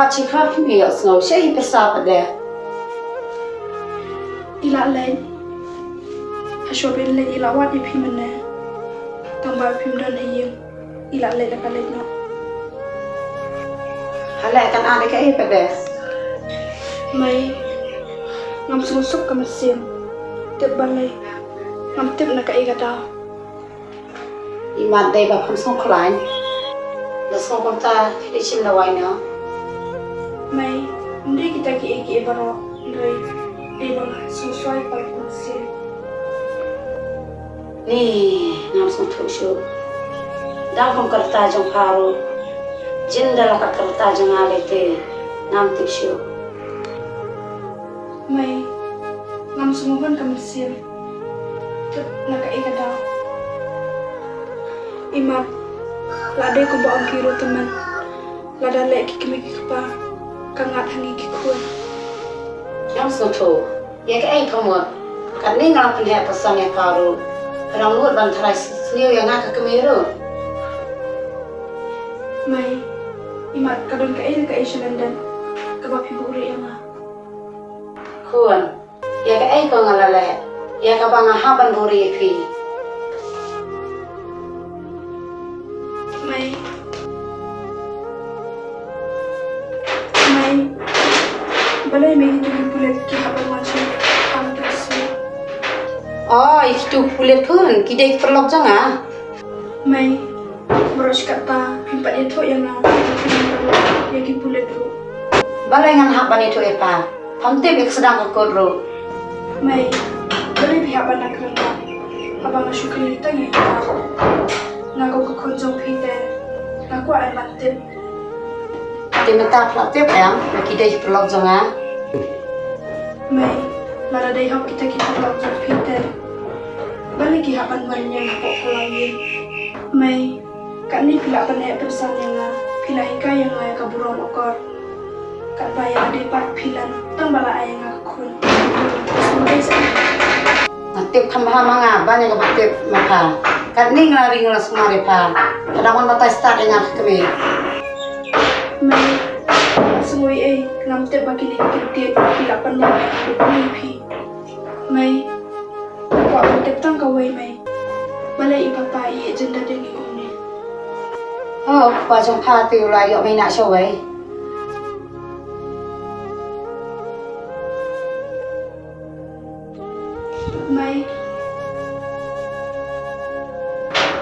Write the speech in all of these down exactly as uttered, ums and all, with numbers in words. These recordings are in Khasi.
Pat chi khar phim ïohsngew, sha hi pyrsa pat de. I la leit. Hashwa ban leit i la wad ïa phi mynne. Tang ba phim don ha ïing. I la leit la ka leit noh. Hale kan ade ka ei pat de. Mei. Ngam sngewsuk ka mynsiem. Tip balei. Ngam tip na ka ei ka daw. Imat dei ba pham sngewkhlaiñ. La sngewkhlaiñ ta dei shim na wai na. Mei, ym dei kita ki ei ki ei baroh, hynrei dei ba nga sngewswai pal kum sien. Ni, ngam sngewthuh shuh. Dang kum ka rta jong pha ruh. Jin da la ka rta jong nga lei te, ngam tip shuh. Mei, ngam sngewhun ka mynsiem. Tip na ka ei ka daw. Imat, la dei kumba ong ki ruh tymmen. Lada leh ki kmie ki kpa, ka ngat ha ngi ki khun. Ngam sngewthuh, ïa ka ei pha mut. Katne nga la pynheh pyrshang ïa pha ruh. Pynang mut ban tharai sniew ïa nga ka kmie ruh. Mei, imat ka don ka ei ka ei sha London. Kaba phi buhrieh ïa nga. Khun. Ïa kaei ko nga la leh, ïa kaba nga hap ban buhrieh ïa phi. Mei. Mei. Balei mei kito ki pulit ki hap ban wan sha ka shnong? Oh, ïa kito ki pulit khun, ki dei ki paralok jong nga. Mei, baroh shi katta phim pat ïathuh ïa nga, ïa ki pulit ruh. Balei ngan hap ban ïathuh ïa pha? Pham tip ïa ka sdang ka kut ruh. Mei, balei phi hap ban nang kren bha? Haba nga shu kylli tang ïa pha. Nga kum ka khun jong phi te, nga kwah ban tip. Te mynta phi la tip em, ba ki dei ki paralok jong nga. Mei, lada dei hok kita ki paralok jong phi te, balei ki hap ban wan ïeng hapoh ka law ïing? Mei, katne phi lah ban eh pynsan ïa nga, phi la hikai ïa nga ïa ka burom akor. Katba ïa lade pat phi lah tang ba la ai ïa nga ka khun. Nga tip kham bha ma nga ban ïa kaba tip ma pha. Katne nga la ring nga la sumar ïa pha. Pha dang wan batai stad ïa nga ka kmie. Mei, sngewbha ei, ngam tip ba kine ki ktien ki la pynlong ïa phi. Mei, kwah ban tip tang kawei mei. Balei i papa i ïeh jingdon ïa ngi kumne? Oh, u kpa jong pha te u la ïoh mei na shawei. Mei.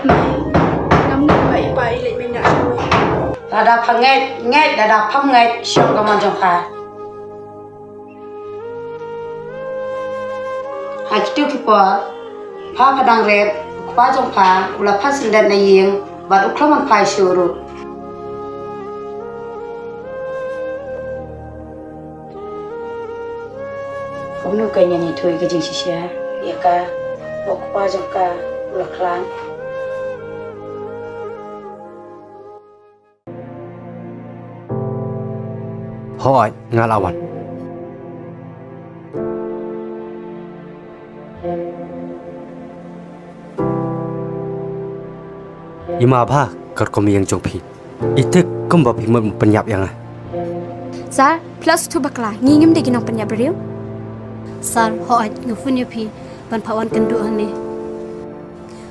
Mei. Ngam ngeit ba i pa i leit mei na shawei. Lada pha ngeit, ngeit, lada pham ngeit, shong ka mon jong pha. Ha kito ki por, pha pha dang rit, u kpa jong pha, u la phan syndet na ïing, bad u khlem wan phai shuh ruh. Kumno kein ngan ïathuh ïa ka jingshisha ïa ka, ba u kpa jong ka u la khlaiñ. Hooid, nga la wan. I ma bha, katkum ïing jong phi. I thik kumba phi mut ban pynïap ïa nga. Sir, phi la sngewthuh bakla, ngi ngim dei ki nongpynïap briew. Sir, hooid, nga phone ïa phi ban phah wan kynduh hangne.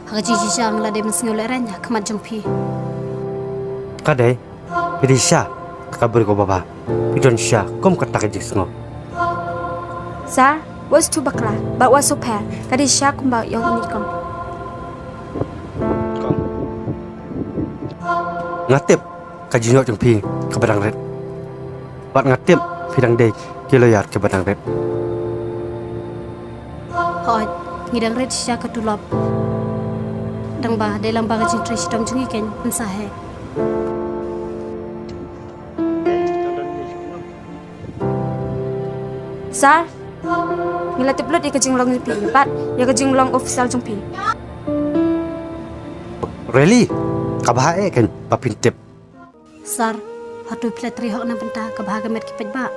Ha ka jingshisha nga la dei ban sngewlehraiñ ha khmat jong phi. Ka dei, phi dei shisha ka briew kaba bha. Phi don shisha kum kata ka jingsngew. Sir, wat sngewthuh bakla, bad wat sngewpher, ka dei shisha kumba ong i kong. Nga tip ka jingïoh jong phi kaba dang rit. Bad nga tip phi dang dei ki lawyer kiba dang rit. Hooid, ngi dang rit shisha ka tulop. Tangba dei lang ba ka jingtrei shitom jong ngi kein yn sa heh. Sir, ngi la tip lut ïa ka jinglong jong phi, bad ïa ka jinglong officer jong phi. Really? Ka bha eh kein ba phin tip. Sir, hato phi la trei hok na bynta ka bha ka met ki paidbah?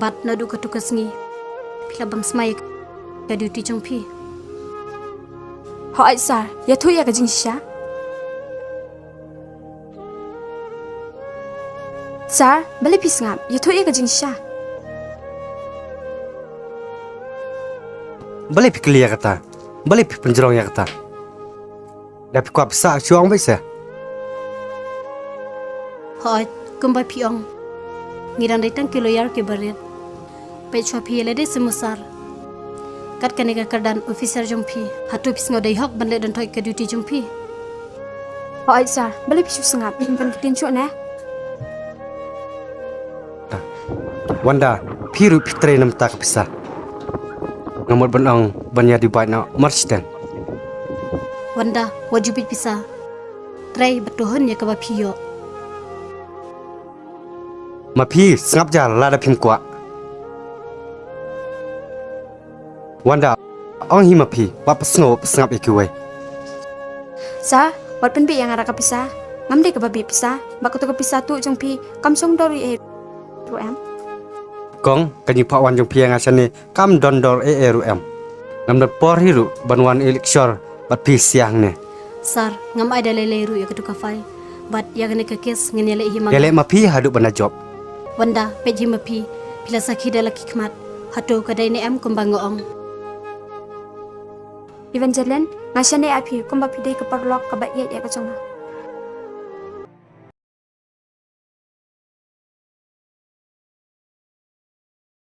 Bad naduh katu ka sngi phi la bam smai ïa ka duty jong phi. Hooid sir, ïathuh ïa ka jingshisha. Sir, balei phi sngap? Ïathuh ïa ka jingshisha. Balei phi kylli ïa kata? Balei phi pynjrong ïa kata? Da phi kwah pisa shuh ong beit se. Hooid, kumba phi ong, ngi dang dei tang ki lawyer kiba rit. Peit shuwa phi ïa lade se mo sir. Kat kane ka kyrdan officer jong phi, hato phi sngew dei hok ban leh dang thoh ka duty jong phi? Hooid sir, balei phi shu sngap? Phin pynkyntiew shuh ne? Wanda, phi ruh phi trei namar ka pisa. Nga mut ban ong ban ïa Dubai noh, mar shiteng. Wanda, wat ju bieit pisa. Trei bad to hun ïa kaba phi ïoh. Ma phi, sngap jar lada phim kwah. Wanda, ong hi ma phi, wat pynsngew, wat pynsngap ïa kiwei. Sir, wat pynbieit ïa nga da ka pisa. Ngam dei kaba bieit pisa. Bad kato ka pisa tuh jong phi kam shong dor ei ei ruh em. Kong, ka jingphah wan jong phi ïa nga shane kam don dor ei ei ruh em. Ngam don por hi ruh ban wan ïalehkai bad phi sha hangne. Sir, ngam ai da lei lei ruh ïa kato ka file. Bad ïa kane ka case ngin ïaleh hi ma nga. Ïaleh ma phi haduh ban da jop. Wanda, peit hi ma phi. Phi la sakhi da la ki khmat. Hato ka dei ne em kumba nga ong? Evangeline, nga shaniah ïa phi kumba phi dei ka paralok kaba ïeit ïa ka jong nga.